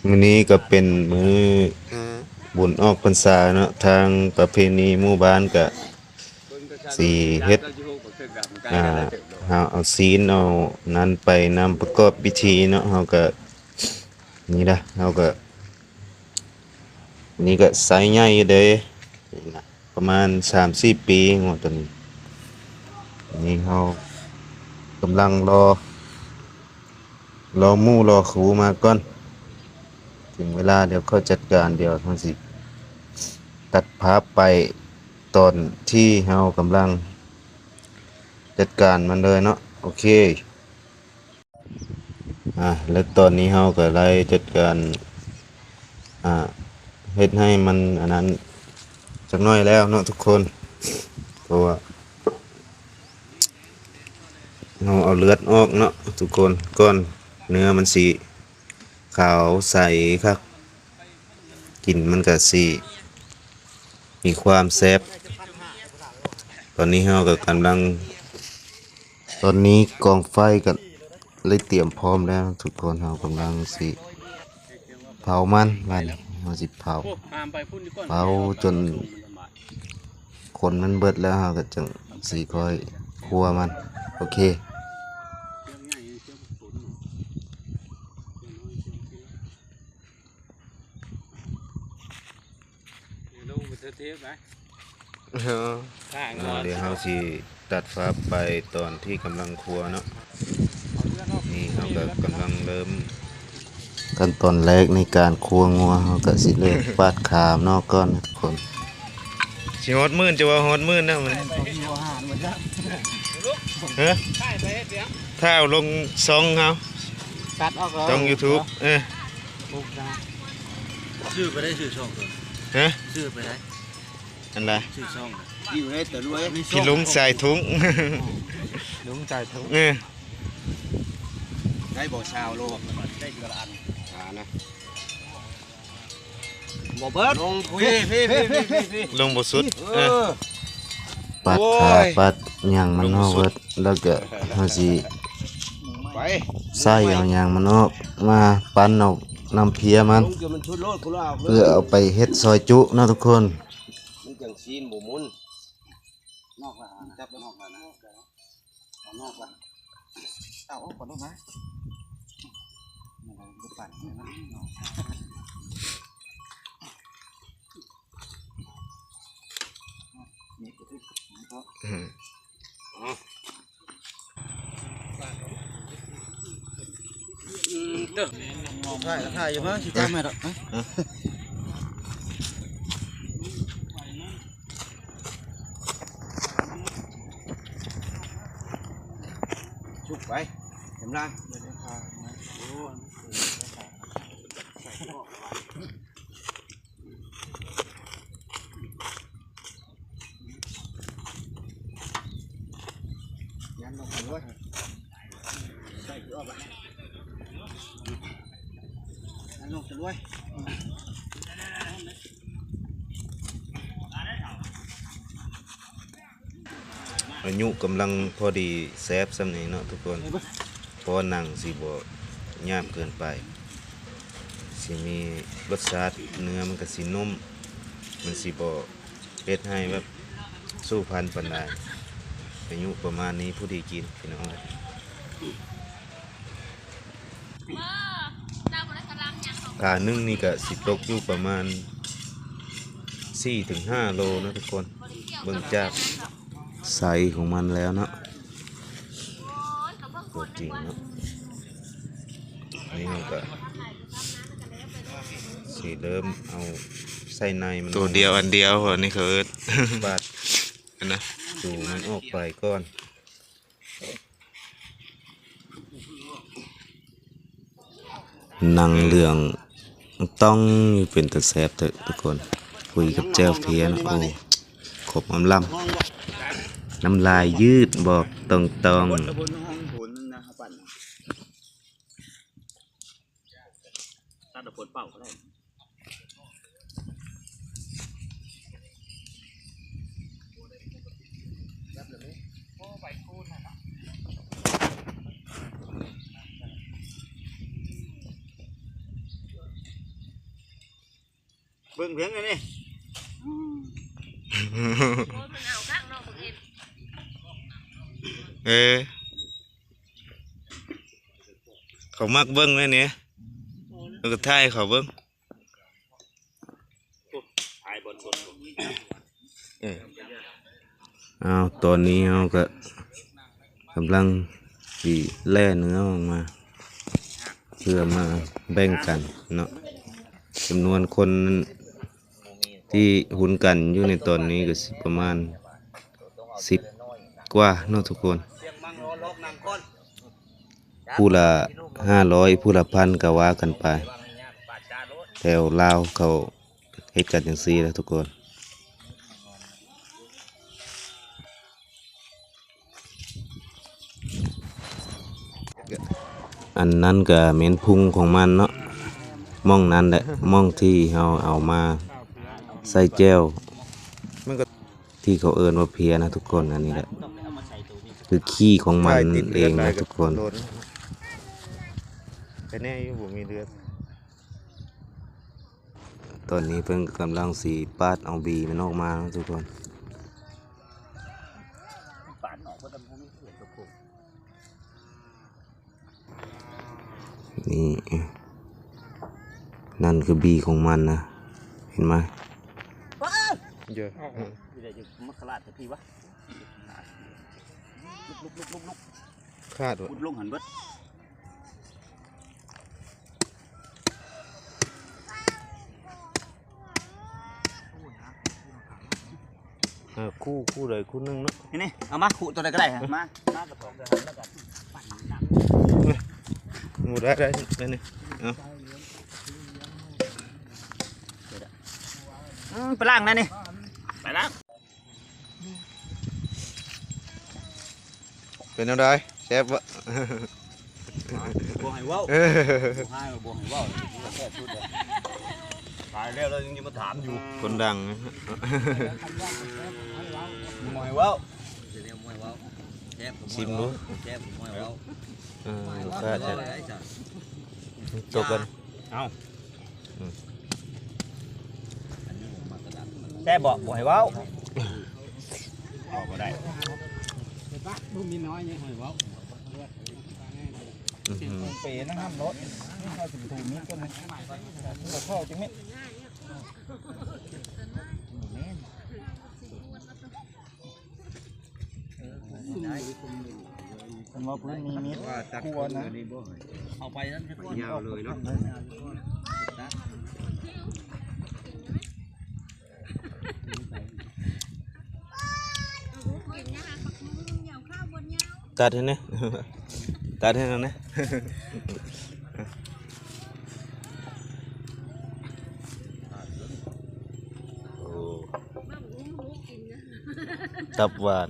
ມື້ນີ້ກໍເປັນມື້ບຸນອອກພັນສາເນາະ, ທາງປະເພນີໝູ່ບ້ານກໍຊິເຮັດ ອ່າ ເຮົາເອົາຊີ້ນເອົານັ້ນໄປນຳປະກອບພິທີເນາະ. ເຮົາກໍ ນີ້ນະ ເຮົາກໍ ນີ້ກໍໄຊໃຫຍ່ຢູ່ເດ້ ນີ້ນະ ປະມານສາມສີ່ປີງົວໂຕນີ້. ນີ້ເຮົາກຳລັງລໍ ລໍໝູ່ລໍຄູມາກ່ອນ, ເຖິງເວລາດຽວເຂົາຈັດການ, ດຽວເຮົາຊິຕັດພາບໄປຕອນທີ່ເຮົາກຳລັງຈັດການມັນເລີຍເນາະ. ໂອເຄ ອ່າ ແລະຕອນນີ້ເຮົາກໍໄດ້ຈັດການ ອ່າ ເຮັດໃຫ້ມັນອັນນັ້ນຈັກໜ້ອຍແລ້ວເນາະທຸກຄົນ, ເພາະວ່າເຮົາເອົາເລືອດອອກເນາະທຸກຄົນ ກ່ອນ, ເນື້ອມັນຊິຂາວໃສຄັກ, ກິນມັນກໍຊິມີຄວາມແຊບ. ຕອນນີ້ເຮົາກໍກຳລັງ ຕອນນີ້ກອງໄຟກໍໄດ້ຕຽມພ້ອມແລ້ວທຸກຄົນ, ເຮົາກຳລັງຊິເຜົາມັນ. ບາດນີ້ເຮົາຊິເຜົາ ເຜົາຈົນຄົນມັນເບິດແລ້ວ ເຮົາກໍຈັ່ງຊິຄ່ອຍຄົ່ວມັນ. ໂອເຄ ລົງໄປເທິງເທບໄດ໋. ເອີ ເອີ ດຽວເຮົາຊິຕັດພາບໄປຕອນທີ່ກຳລັງຄົ່ວເນາະ. ນີ້ເຮົາກໍກຳລັງເລີ່ມ ຂັ້ນຕອນແລກໃນການຄົ່ວງົວ, ເຮົາກໍຊິເລີ່ມປາດຂາມັນອອກກ່ອນທຸກຄົນ. ຊິຮອດໝື່ນ ຈະວ່າຮອດໝື່ນແລ້ວມັນ ເອີ ຖ້າເອົາລົງຊ່ອງເຮົາ ຕັດອອກ ຊ່ອງຢູທູບ ເອີ ຊື້ໄປໄດ້ ຊື້ຊ່ອງ ຮະ ຊື້ໄປໄດ້ ອັນໃດ ຊື້ຊ່ອງ ຢູ່ໃນຕະຫຼວຍ ພີ່ລຸງສາຍທຸງ ລຸງສາຍທຸງ ເອີ ໄດ້ບໍ່ຊາວໂລ ໄດ້ເທື່ອລະອັນ ຫານະ ບໍ່ເບິດ ລົງພີ້ ພີ້ ພີ້ ພີ້ ລົງບໍ່ສຸດ ເອີ ເອີ ປາດຂາ ໂອ້ຍ ປາດຫຍັງມັນອອກເບິດ ແລ້ວກໍເຮົາຊິ ໄປ ໃສ່ເອົາຫຍັງມັນອອກ ມາປັ່ນເອົານ້ຳເພຍມັນ ລົງຈົນມັນສຸດໂລດ ເພື່ອເອົາໄປເຮັດຊອຍຈຸເນາະທຸກຄົນ. ມັນຈັ່ງຊີ້ນບໍ່ໝຸນ ນອກລະ ຈັບນອກລະນະ ເອົານອກລະ ເອົາອອກກ່ອນໂລດນະ ມັນໄດ້ປັ່ນ ອືມ ອືມ ເດີ ຖ່າຍ ຖ່າຍຢູ່ມາ ຊິຕາມໃຫ້ດອກ ຮະ ຊຸກໄປ ກຳລັງ ຍັນລົງໄປດ້ວຍ ໃສ່ອອກລະ ຍັນລົງໄປດ້ວຍ. ອາຍຸກຳລັງພໍດີແຊບສ່ຳນີ້ເນາະທຸກຄົນ ເພາະວ່າໜັງຊິບໍ່ຫຍາບເກີນໄປ ຊິມີລົດຊາດ ເນື້ອມັນກະຊິນຸ້ມ ມັນຊິບໍ່ເຮັດໃຫ້ແບບສູ້ພັນປານໃດ. ອາຍຸປະມານນີ້ພໍດີກິນພີ່ນ້ອງເອີຍ. ຂາໜຶ່ງນີ້ກະຊິຕົກຢູ່ປະມານສີ່ເຖິງຫ້າໂລເນາະທຸກຄົນ ເບິ່ງຈາກໄຊຂອງມັນແລ້ວເນາະ ຕົວຈິງເນາະ. ນີ້ເຮົາກະຊິເລີ່ມເອົາໄສ້ໃນມັນ ໂຕດຽວອັນດຽວ ອັນນີ້ເຂົາເອີ້ນ ບາດ ອັນນະ ຕູມັນອອກໄປກ່ອນ. ໜັງເຫຼືອງຕ່ອງຢູ່ ເປັນຕາແຊບເດີທຸກຄົນ ຄຸຍກັບແຈ່ວເພຍນະ ໂອ້ ຄົບອຳລຳ ນ້ຳລາຍຍືດບອກຕົງໆ. ຕັດເອົາຜົນເປົ່າກໍໄດ້. ເບິ່ງພຽງອັນນີ້ ໂອ້ຍ ມັນເອົາຄັກເນາະ ບັກເອັນ ເອີ ເຂົາມັກເບິ່ງເລີຍນີ້ ແລ້ວກໍຖ່າຍເຂົາເບິ່ງ. ເອີ ເອົາ ຕອນນີ້ເຮົາກໍກຳລັງຊິແລ່ເນື້ອອອກມາ ເພື່ອມາແບ່ງກັນເນາະ. ຈຳນວນຄົນທີ່ຮຸ້ນກັນຢູ່ໃນຕອນນີ້ກໍຊິປະມານສິບກວ່າເນາະທຸກຄົນ. ຜູ້ລະຫ້າຮ້ອຍ ຜູ້ລະພັນ ກໍວ່າກັນໄປ. ແຖວລາວເຂົາເຮັດກັນຈັ່ງຊີ້ແຫຼະທຸກຄົນ. ອັນນັ້ນກໍແມ່ນພຸງຂອງມັນເນາະ. ໝ່ອງນັ້ນແຫຼະ ໝ່ອງທີ່ເຮົາເອົາມາໃສ່ແຈ່ວ ມັນກໍ ທີ່ເຂົາເອີ້ນວ່າເພຍນະທຸກຄົນ. ອັນນີ້ແຫຼະຄືຂີ້ຂອງມັນເອງນະທຸກຄົນ. ແຕ່ແນ່ຢູ່ບໍ່ມີເລືອດ. ຕອນນີ້ເພິ່ນກຳລັງຊິປາດເອົາບີມັນອອກມານະທຸກຄົນ. ນີ້ ນັ້ນຄືບີຂອງມັນນະ ເຫັນໄໝ? ເຢີ ມັນຂະຫຼາດແຕ່ພີ້ວະ ລຸກໆໆໆ ຂາດວະ ຂຸດລົງຫັ້ນເບິດ. ເອີ ຄູ່ ຄູ່ໃດຄູ່ໜຶ່ງເນາະ. ນີ້ໆ ເອົາມາ ຄູ່ຕົວໃດກໍໄດ້ ມາ ມາກະປອງເດີ ແລ້ວກໍ ໂອ້ ໄດ້ ໄດ້ ໄດ້ນີ້ ເອົາ ອືມ ໄປລ້າງແດ່ນີ້ ໄປລ້າງ. ເປັນແນວໃດ? ແຊບບໍ່? ບໍ່ໃຫ້ເວົ້າ ເອີ ບໍ່ໃຫ້ ບໍ່ໃຫ້ເວົ້າ ແຊບສຸດເລີຍ. ຕາຍແລ້ວ ແລ້ວຍັງຈະມາຖາມຢູ່ ຄົນດັງ ບໍ່ໃຫ້ເວົ້າ ຊິມດູ ແຊບບໍ່ໃຫ້ເວົ້າ ເອີ ລົດຊາດ ຕົກກັນ ເອົ້າ. ອືມ ແຊບບໍ່? ບໍ່ໃຫ້ເວົ້າ ເວົ້າບໍ່ໄດ້ ບໍ່ມີນ້ອຍຍັງໃຫ້ເວົ້າ ອືມ ເປນະຫ້າມລົດ ນີ້ເຂົາຊິໄປຖືມີດກ່ອນ ເຂົາຈຶ່ງມີດ. ເພິ່ນວ່າເພິ່ນມີມີດຄົວນະ ເອົາໄປນັ້ນ ຍາວເລີຍເນາະ. ຕັດໃຫ້ແດ່ ຕັດໃຫ້ແດ່. ໂອ້ ຕັບຫວານ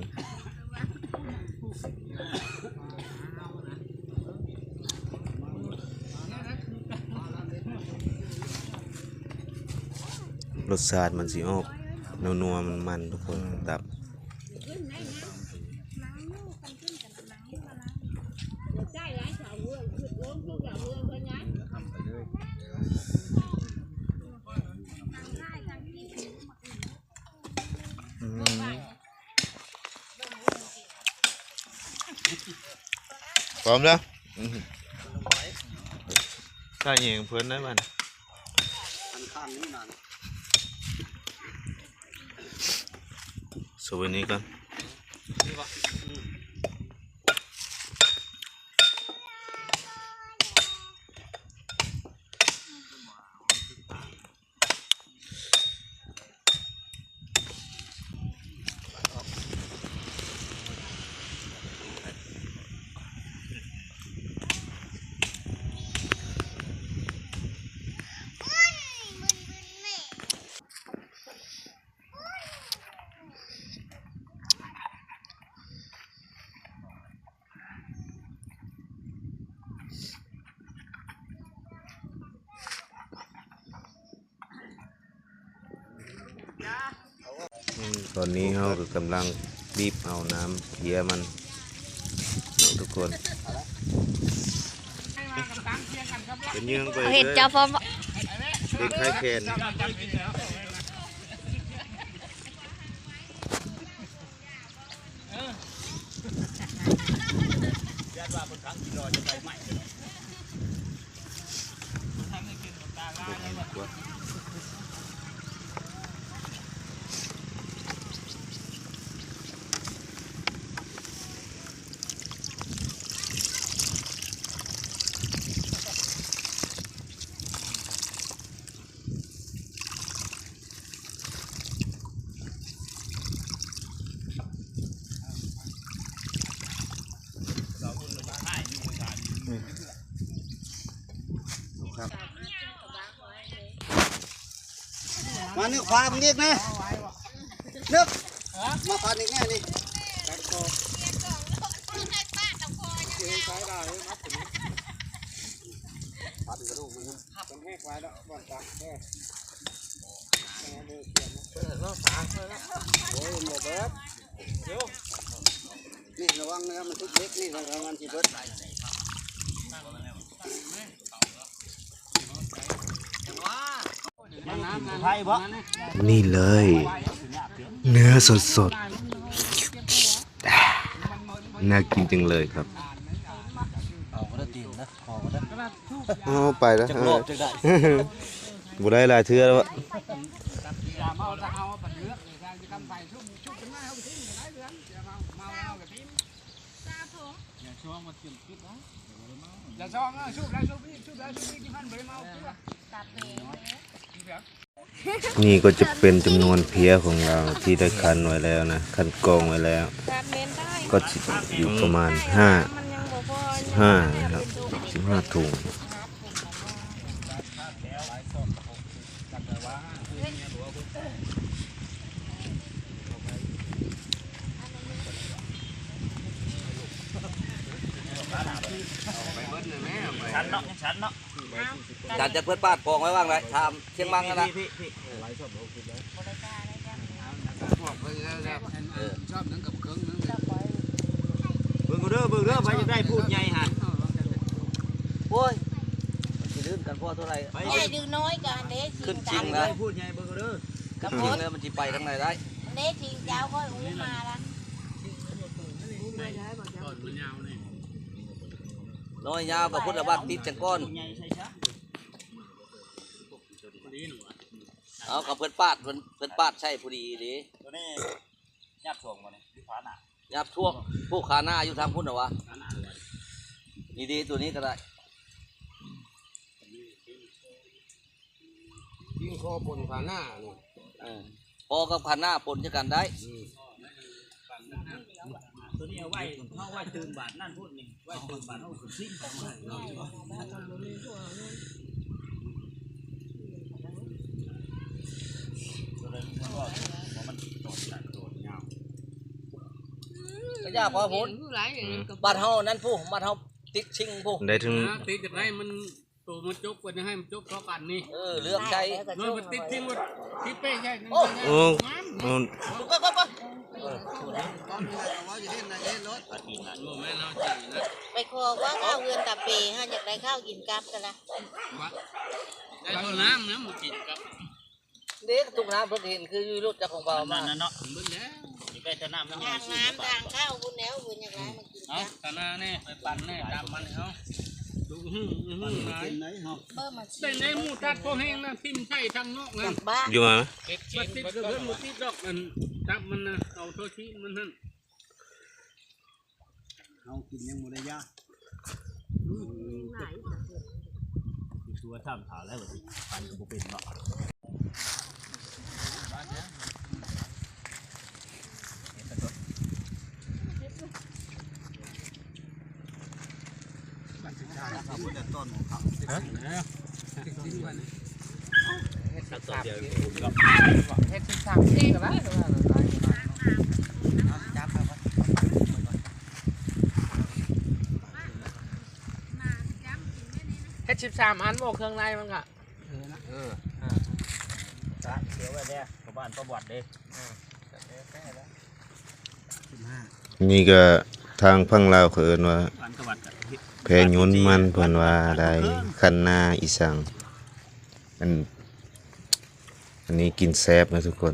ລົດຊາດມັນຊິອອກນົວໆ ມັນໆ ທຸກຄົນ ຕັບ. ອືມ ພ້ອມແລ້ວ ອືມ ຖ້າຫຍັງເພິ່ນໄດ້ບັດ ສະເວີຍນີ້ກ່ອນ. ອືມ ຕອນນີ້ເຮົາກໍກຳລັງບີບເອົານ້ຳເພຍມັນເນາະທຸກຄົນ. ເຮັດເຈົ້າພ້ອມບໍ່? ເ ເປັນໄຂ້ແຂນ. ມານຶກຂວາເບິ່ງອີກນະ ນຶກ ມາຟັນອີກແນ່ນີ້ ຟັນກະດູກມັນ ມັນແຮກຫຼາຍແລ້ວ ບ່ອນຕາກແທ້. ໂອ້ຍ ບໍ່ເບິດ ນີ້ລະວັງເນາະ ມັນຖືກເຫຼັກນີ້ ລະວັງມັນຊິເບິດ. ນີ້ເລີຍ ເນື້ອສົດໆ ໜ້າກິນຈັງເລີຍຄັບ. ເອົາໄປແລ້ວ ເອີ ບໍ່ໄດ້ຫຼາຍເທື່ອແລ້ວ. ນີ້ກໍຈະເປັນຈຳນວນເພຍຂອງລາວທີ່ໄດ້ຄັນໄວ້ແລ້ວນະ ຄັນກອງໄວ້ແລ້ວ ກໍຊິຢູ່ປະມານຫ້າ ສິບຫ້ານະຄັບ ສິບຫ້າຖົງ. ສັນເນາະ ຍັງສັນເນາະ ສັນຈະເພິ່ນປາດກອງໄວ້ວ່າງໃດ ຖາມຊຽງມັງຫັ້ນນະ. ເອີ ເບິ່ງເດີ ເບິ່ງເດີ ໃຜຢາກໄດ້ພູດໃຫຍ່ຫັ້ນ ໂອ້ຍ ມັນຊິລືມກັນພໍເທົ່າໃດ ໃຫຍ່ຫຼືນ້ອຍກະອັນເດ ຂຶ້ນຈິງນະ ພູດໃຫຍ່ເບິ່ງເດີ ຂຶ້ນຈິງເດີ ມັນຊິໄປທາງໃດໄດ້ ອັນເດ ຈິງເຈົ້າຂ້ອຍອູມາລະ ນ້ອຍຍາວກະພຸດລະບັດຕິດຈັງກ່ອນ. ເອົາ ກະເພິ່ນປາດ ເພິ່ນ ເພິ່ນປາດໃສ່ພໍດີເດ ໂຕນີ້ຍາບຊ່ວງບໍ່ນີ້ ຫຼືຂາໜ້າ ຍາບຊ່ວງ ຜູ້ຂາໜ້າຢູ່ທາງພຸ້ນນະວະ ນີ້ເດ ໂຕນີ້ກະໄດ້ ຍິງຄໍປົນຂາໜ້ານີ້ ເອີ ພໍກັບຂາໜ້າປົນໃສ່ກັນໄດ້ ອືມ. ໂຕນີ້ເອົາໄວ້ ເຮົາໄວ້ຕື່ມບາດນັ້ນພຸ້ນນີ້ ໄວ້ຕື່ມບາດເຮົາຊິງ ກະຢ່າພໍພຸ້ນ ບາດເຮົານັ້ນພຸ້ນ ບາດເຮົາຕິດຊິງພຸ້ນ ໄດ້ເຖິງ ຕິດຈາກໃດມັນ ໂຕມັນຈົກ ເພິ່ນໃຫ້ມັນຈົກເທົ່າກັນນີ້ ເອີ ເລືອກໃສ່ ມັນຕິດຖິ້ມ ຕິດເປ້ໃສ່ ໂອ້ ໂອ້ ໂອ້ ໄປຂໍວ່າເອົາເຮືອນຕາເປຫາ ຢາກໄດ້ເຂົ້າກິນກັບກະລະ ໄດ້ເຂົ້ານ້ຳນຳມາກິນກັບ ເດ້ ທຸກນ້ຳເພິ່ນເຫັນຄືຢູ່ລົດຈັກຂອງເບົາມາ ນັ້ນເນາະ ເບິ່ງແລ້ວ ໄປແຕ່ນ້ຳ ທາງນ້ຳທາງເຂົ້າພຸ້ນແລ້ວ ເພິ່ນຢາກໄດ້ມາກິນກັບ ເອົາຕາໜ້າແນ່ ໄປປັ່ນແນ່ ຕາມມັນເຮົາ ໄດ້ແນ່ ໝູຕັດພໍແຮງນະ ຖິ້ມໃສ່ທາງນອກນະ ຢູ່ມາ ມັນຕິດເຮືອນ ບໍ່ຕິດດອກ ອັນຕັບມັນນະ ເອົາໂທຊີມັນຫັ້ນ ເຮົາກິນຍັງບໍ່ໄດ້ຢາກ ອືມ ຕົວຊ້ຳຖາແລ້ວ ປັ່ນກະບໍ່ເປັນເນາະ. ເຮັດສິບສາມອັນບໍ່ ເຄື່ອງໃນມັນກະ ເອີ ເອີ ເອີ ກະເສຍໄວ້ແດ່ ປະບານປະຫວັດເດ້ ເອີ ກະແຕ່ແລ້ວ ສິບຫ້າ ນີ້ກະທາງຝັ່ງລາວເຂົາເອີ້ນວ່າ ປະຫວັດກະ ແພຍົນມັນ ເພິ່ນວ່າໄດ້ ຄັນນາອີສັງ ອັນ ອັນນີ້ກິນແຊບນະທຸກຄົນ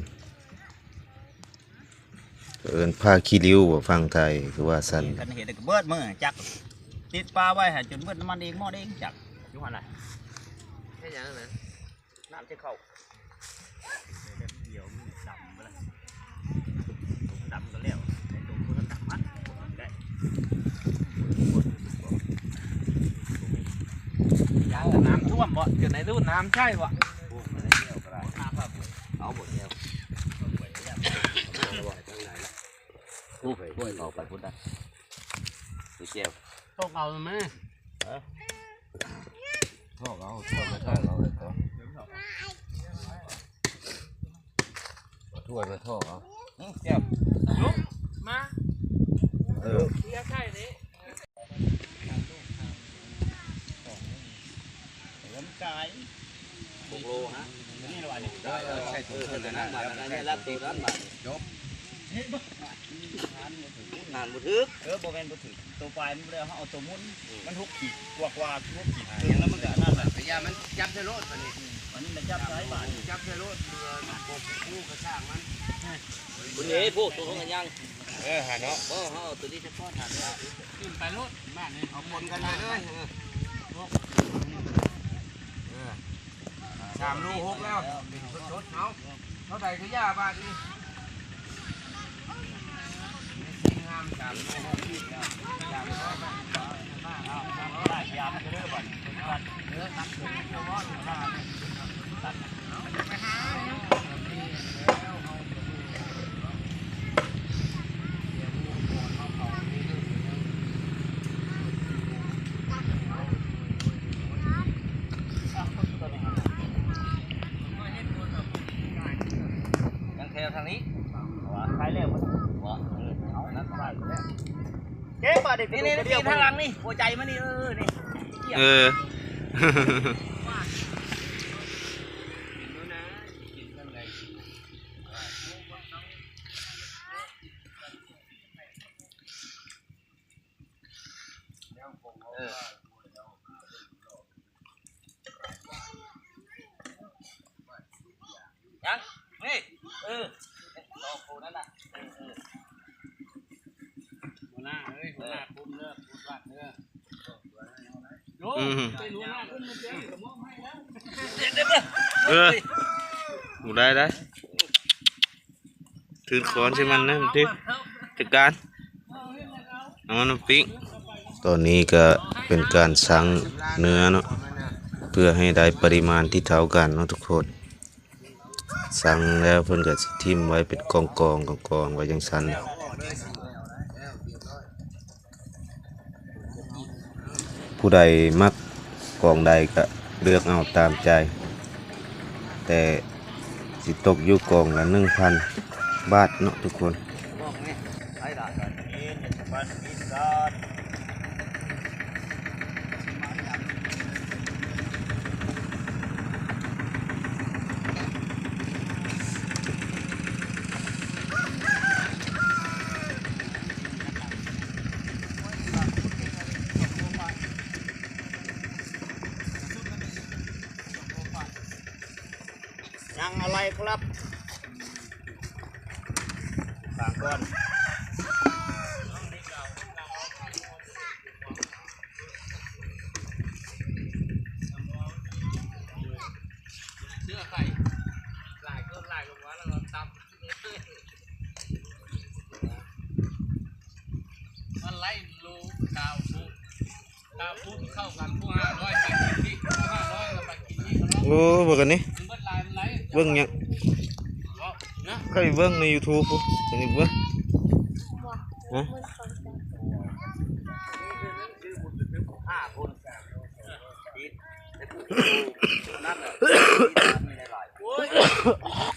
ເອີ້ນຜ້າຂີ້ລິ້ວບໍ ຝັ່ງໄທຄືວ່າຊັ້ນ. ຄັນເຮັດກໍເບິດມື້ຈັກ ຕິດປາໄວ້ຫາຈົນເບິດນ້ຳມັນເອງ ໝົດເອງຈັກ ຢູ່ຫັ້ນລະ. ເຮັດຫຍັງນະ? ນ້ຳຈະເຂົ້າ ດຽວມັນດຳໄປລະ ດຳກໍແລ້ວ ໃນຕົວມັນດຳມັນໄດ້ ຢ້ານແຕ່ນ້ຳຖ້ວມບໍ ຢູ່ໃນຮູນ້ຳໃຊ້ບໍ ເອົາໝົດແລ້ວ ໂອ້ຍ ເຂົ້າໄປພຸ້ນນະ ໄປແກ້ວ ຕ້ອງເອົາແມ່. ຖອກເອົາ ຖອກເອົາ ຖອກເອົາ ເອົາຖ້ວຍມາຖອກເອົາ ອືມ ແກ້ວ ລຸກມາ ເອີ ເທໃສ່ນີ້ ເອີ ມັນກາຍ ຫົກໂລຮະ ນີ້ລະວະນີ້ ເອີ ໃສ່ຖົງເຄິ່ງນັ້ນບາດ ອັນນີ້ລັດໂຕນັ້ນບາດ ຈົບ ຫານບໍ່ຖືກ ເອີ ບໍ່ແມ່ນບໍ່ຖືກ ໂຕປາຍມັນບໍ່ໄດ້ ເຮົາເອົາໂຕໝຸນ ມັນຫົກຂີດກວ່າໆ ຫົກຂີດເຄິ່ງ ແລ້ວມັນກໍອັນນັ້ນແຫຼະ ພະຍາມັນຈັບໃສ່ໂລດ ບາດນີ້ ອືມ ອັນນີ້ລະຈັບໃສ່ບາດນີ້ ຈັບໃສ່ໂລດ ເອີ ບໍ່ຮູ້ກະຊ່າງມັນ ພຸ້ນເດ້ ພວກໂຕເຮົາກໍຍັງ ເອີ ຫາເນາະ ບໍ່ ເຮົາເອົາໂຕນີ້ສະກ່ອນ ຫາເນາະ ຂຶ້ນໄປໂລດ ບາດນີ້ ເອົາປົນກັນໄປເລີຍ ເອີ ສາມໂລຫົກແລ້ວ ເປັນສົດໆ ເອົາ ເທົ່າໃດກໍຢ່າບາດນີ້ ຍັງແຖວທາງນີ້ ວ່າຂາຍແລ້ວບໍ່ ເອີ ເອົານັ້ນໄປແລ້ວ ເກັບບາດນີ້ ນີ້ໆ ທາງຫຼັງນີ້ ຫົວໃຈມັນນີ້ ເອີ ນີ້ ເອີ ເອີ ຍັງ ນີ້ ເອີ ສອງໂຕນັ້ນນະ ເອີ ເອີ ຫົວໜ້າເອີຍ ຫົວໜ້າຄຸມເດີ ຄຸມວັດເດີ ໂອ້ ອືມ ເປັນຫົວໜ້າຄຸມມາເຈົ້າ ກໍມອບໃຫ້ແລ້ວ ເອີ ບໍ່ໄດ້ໄດ໋. ຖືກຄອນໃສ່ມັນນະ ຈັດການ ເອົາມັນມາປີ້ງ. ຕອນນີ້ກະເປັນການຊັ່ງເນື້ອເນາະ ເພື່ອໃຫ້ໄດ້ປະລິມານທີ່ເທົ່າກັນເນາະທຸກຄົນ. ຊັ່ງແລ້ວເພິ່ນກະຊິຖິ້ມໄວ້ເປັນກອງໆ ກອງໆ ໄວ້ຈັ່ງຊັ້ນ. ຜູ້ໃດມັກກອງໃດກະເລືອກເອົາຕາມໃຈ ແຕ່ຊິຕົກຢູ່ກອງລະໜຶ່ງພັນບາດເນາະທຸກຄົນ. ຍັງອະໄລຄັບ ສາມກ້ອນ ເຊື້ອໄປ ຫຼາຍເກີນຫຼາຍລົງມາແລ້ວກໍຕຳ ມັນໄລ່ໂລ ຊາວໂລ ຊາວໂລ ເຂົ້າກັນ ຜູ້ຫ້າຮ້ອຍໄປກິນອີກ ຜູ້ຫ້າຮ້ອຍກໍໄປກິນອີກ. ໂອ້ ເບິ່ງອັນນີ້ ມັນເບິດຫຼາຍ ມັນໄລ່ ເບິ່ງຫຍັງ ເນາະ ໃຄ່ເບິ່ງໃນຢູທູບພຸ້ນ ອັນນີ້ເບິ່ງ ຮະ ຫ້າຄົນ ໂອ້ຍ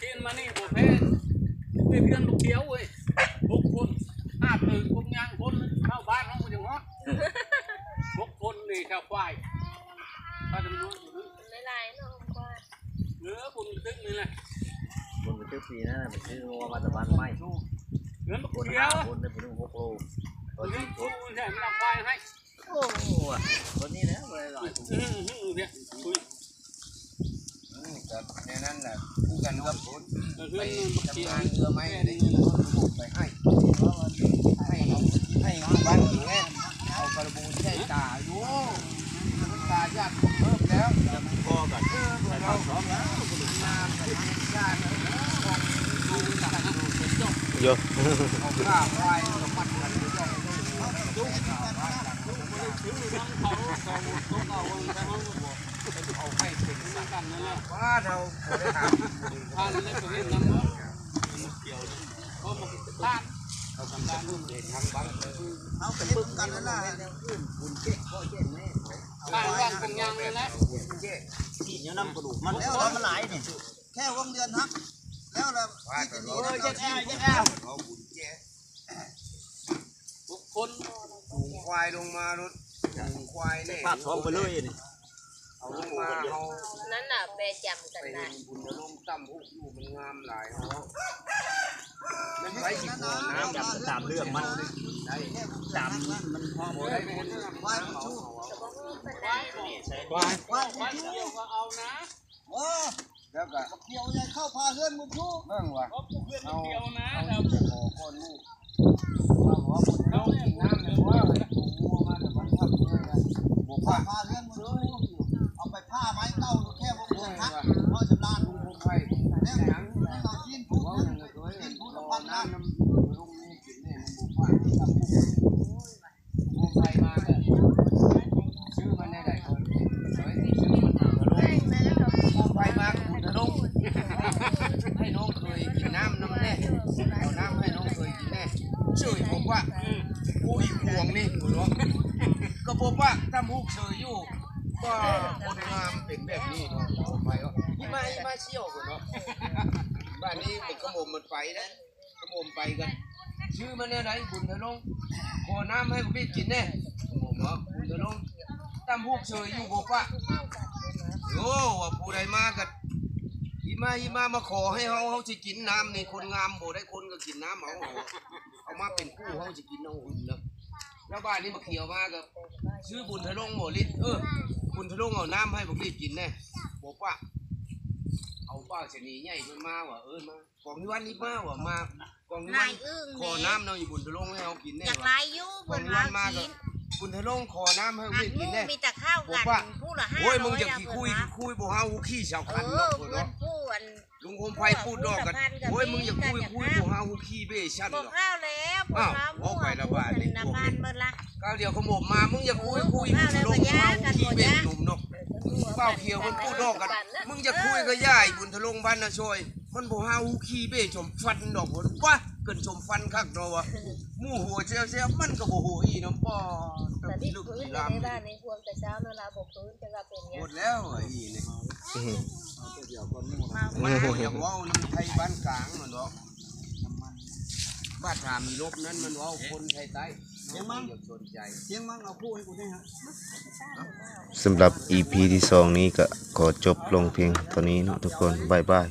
ຊີ້ນມານີ້ບໍ່ແພ້ ເປັນເຮືອນບໍ່ຂຽວເວີຍ ຫົກຄົນ ຫ້າເຕີບ ຄົນຍ່າງຄົນ ເຂົ້າບ້ານເຮົາບໍ່ຍັງຮອດ ຫົກຄົນນີ້ ຊາວຄວາຍ ຖ້າຈຳນວນຢູ່ນີ້ ຫຼາຍໆເນາະ ເອີ ບຸນຕຶກນີ້ແຫຼະ ບຸນຕຶກປີນັ້ນນະ ໄປຊື້ງົວມາແຕ່ບ້ານໃໝ່ ເຮືອນບໍ່ຂຽວ ຄົນຫ້າຄົນໄດ້ບໍ່ເຖິງຫົກໂລ ເຮືອນບໍ່ຂຽວ ແຖມເອົາຄວາຍໃຫ້. ໂອ້ ຄົນນີ້ແຫຼະບໍ່ໄດ້ຫຼາຍ ອື ອື ອື ເອີຍ ອື ອື ແນວນັ້ນແຫຼະ ຄືກັນກັບໄປທຳງານເຮືອໄມ້ໄດ້ຍິນຄົນໄປໃຫ້ ໃຫ້ເອົາ ໃຫ້ເອົາບ້ານກິນແນ່ ເອົາກະລະບູໃສ່ຕາຢູ່ ຕາຢ້ານເພີ່ມແລ້ວ ພໍກັນ ເອີ ເອົາສອງແລ້ວ ໂຍ ເອົາຂ້າຄວາຍມາປັດກັນຢູ່ ວ່າເຮົາບໍ່ໄດ້ຖາມ ເຮົາກໍປຶກກັນນັ້ນລະ ບ້ານວ່າຄົງຍາງນັ້ນແຫຼະ ກິນຢູ່ນຳກະດູກມັນ ແລ້ວມັນຫຼາຍນີ້ ແຄ່ວົງເດືອນຫັ້ນ ແລ້ວລະ ເອີ ເຈັດແອວ ເຈັດແອວ ທຸກຄົນ ຈູງຄວາຍລົງມາໂລດ ຈູງຄວາຍແນ່ ພາບສອງໄປເລີຍນີ້ ເອົາລົງມາເຮົາ ນັ້ນນະ ແປຈຳກັນນະ ໄປເຫັນບຸນນະລົງຕຳຫຸກຢູ່ ມັນງາມຫຼາຍເນາະ ມັນໄປຊິຂໍນ້ຳ ຕາມເລື່ອງມັນ ໄດ້ ຕາມມັນ ມັນຫອມ ບໍ່ໄດ້ເຫັນຄວາຍ ຄວາຍ ຄວາຍ ເອົານະ ໂອ້ ແລ້ວກໍບັກຂຽວໃຫຍ່ເຂົ້າພາເຮືອນໝູ່ ເບິ່ງວ່າເຮົາ ເຮົາຈະຂໍກ່ອນໝູ່ ວ່າບໍ່ບຸນເຮົາກິນນ້ຳແລ້ວວ່າ ບໍ່ພາເຮືອນໝູ່ ເອົາໄປຜ່າໄມ້ເກົ່າແຄ່ບໍ່ເກີນຫັ້ນ ພໍຈຳລານ ແລ້ວຫຍັງ ແລ້ວເອົາຊີ້ນພູດ ຊີ້ນພູດພັນລ້ານ ລົງນີ້ກິນນີ້ມັນບໍ່ພາ ໂອ້ ໄປມາແລ້ວ ຊື້ມັນແນວໃດກ່ອນ ໄປຊື້ມັນ ໂອ້ ໄປມາບຸນທະລົງ ໃຫ້ນ້ອງເຂີຍກິນນ້ຳນຳແນ່ ເອົານ້ຳໃຫ້ນ້ອງເຂີຍກິນແນ່ ເສີຍບໍ່ປະ ໂອ້ຍ ຫວງນີ້ເນາະ ກໍບໍ່ປະ ຕຳຫຸກເສີຍຢູ່ ວ່າຄົນງາມເປັນແບບນີ້ເນາະ ໄປເນາະ ອີ່ມາ ອີ່ມາສ່ຽວເນາະ ບາດນີ້ມັນຂະໝົມມັນໄປເດ້ ຂະໝົມໄປກັນ ຊື່ມັນແນວໃດ ບຸນທະລົງ ຂໍນ້ຳໃຫ້ບັກເບດກິນແດ່ ຂະໝົມເນາະ ບຸນທະລົງ ຕຳຫຸກເສີຍຢູ່ບໍ່ປະ ໂອ້ ວ່າຜູ້ໃດມາກໍ ອີ່ມາ ອີ່ມາ ມາຂໍໃຫ້ເຮົາ ເຮົາຊິກິນນ້ຳນີ້ ຄົນງາມບໍ່ໄດ້ຄົນກໍກິນນ້ຳເຮົາ ເອົາມາເປັນຄູ່ ເຮົາຊິກິນເອົາເນາະ ແລ້ວບາດນີ້ບັກຂຽວມາກໍ ຊື່ບຸນທະລົງບໍ່ລິດ ເອີ ບຸນທະລົງເອົານ້ຳໃຫ້ບັກລິດກິນແດ່ ບໍ່ປະ ເອົາປາຊະນີໃຫຍ່ເພິ່ນມາວ່າ ເອີ້ນມາ ກອງທີ່ວັນນີ້ມາວ່າ ມາ ກອງທີ່ວັນ ຂໍນ້ຳເນາະ ຢູ່ບຸນທະລົງໃຫ້ເຮົາກິນແດ່ ຢາກຫຼາຍຢູ່ ເພິ່ນວ່າກິນ ບຸນທະລົງຂໍນ້ຳໃຫ້ບັກລິດກິນແດ່ ມີແຕ່ຂ້າວກັນ ຜູ້ລະຫ້າຮ້ອຍ ໂອ້ຍ ມຶງຢ່າຂີ້ຄຸຍ ຂີ້ຄຸຍ ບໍ່ຫາຮູ້ຂີ້ຊາວຄັນເນາະ ເອີ ເພິ່ນວ່າ ລຸງໂຮມໄພປູດດອກກັນ ໂອ້ຍ ມຶງຢ່າຄຸຍ ຄຸຍ ບໍ່ຫາຮູ້ຂີ້ເບ້ຊັ້ນດອກ ອ້າວ ເວົ້າໄປລະບາດນີ້ ພວກນີ້ ກາວດຽວຂະໝົມມາ ມຶງຢ່າຄຸຍ ຄຸຍ ບໍ່ຫາຮູ້ຂີ້ເບ້ໜຸ່ມດອກ ບ່າວຂຽວເພິ່ນປູດດອກກັນ ມຶງຢ່າຄຸຍກໍຢ່າ ບຸນທະລົງບ້ານນາຊອຍ ມັນບໍ່ຫາຮູ້ຂີ້ເບ້ສົມຟັນດອກ ວ່າ ເກີນສົມຟັນຄັກດອກວ່າ ໝູ່ຫົວແຊວໆ ມັນກໍບໍ່ຫົວອີ່ນຳ ປ້ອ ແຕ່ມີລູກມີຫຼານ ພວມແຕ່ເຊົ້ານັ້ນລະບໍ່ຄືນ ແຕ່ວ່າເປັນຫຍັງ ໝົດແລ້ວອີ່ນີ້ ມາ ມາ ຢ່າເວົ້ານຳໄທບ້ານກາງນັ້ນດອກ ບາດຖາມອີລົບນັ້ນມັນເວົ້າຄົນໄທໃຕ້ ສຽງມັງ ຢ່າສົນໃຈ ສຽງມັງ ເອົາຜູ້ໃຫ້ກູແດ່ຮະ ສຳລັບອີພີທີສອງນີ້ກໍຂໍຈົບລົງພຽງເທົ່ານີ້ເນາະທຸກຄົນ ບາຍບາຍ.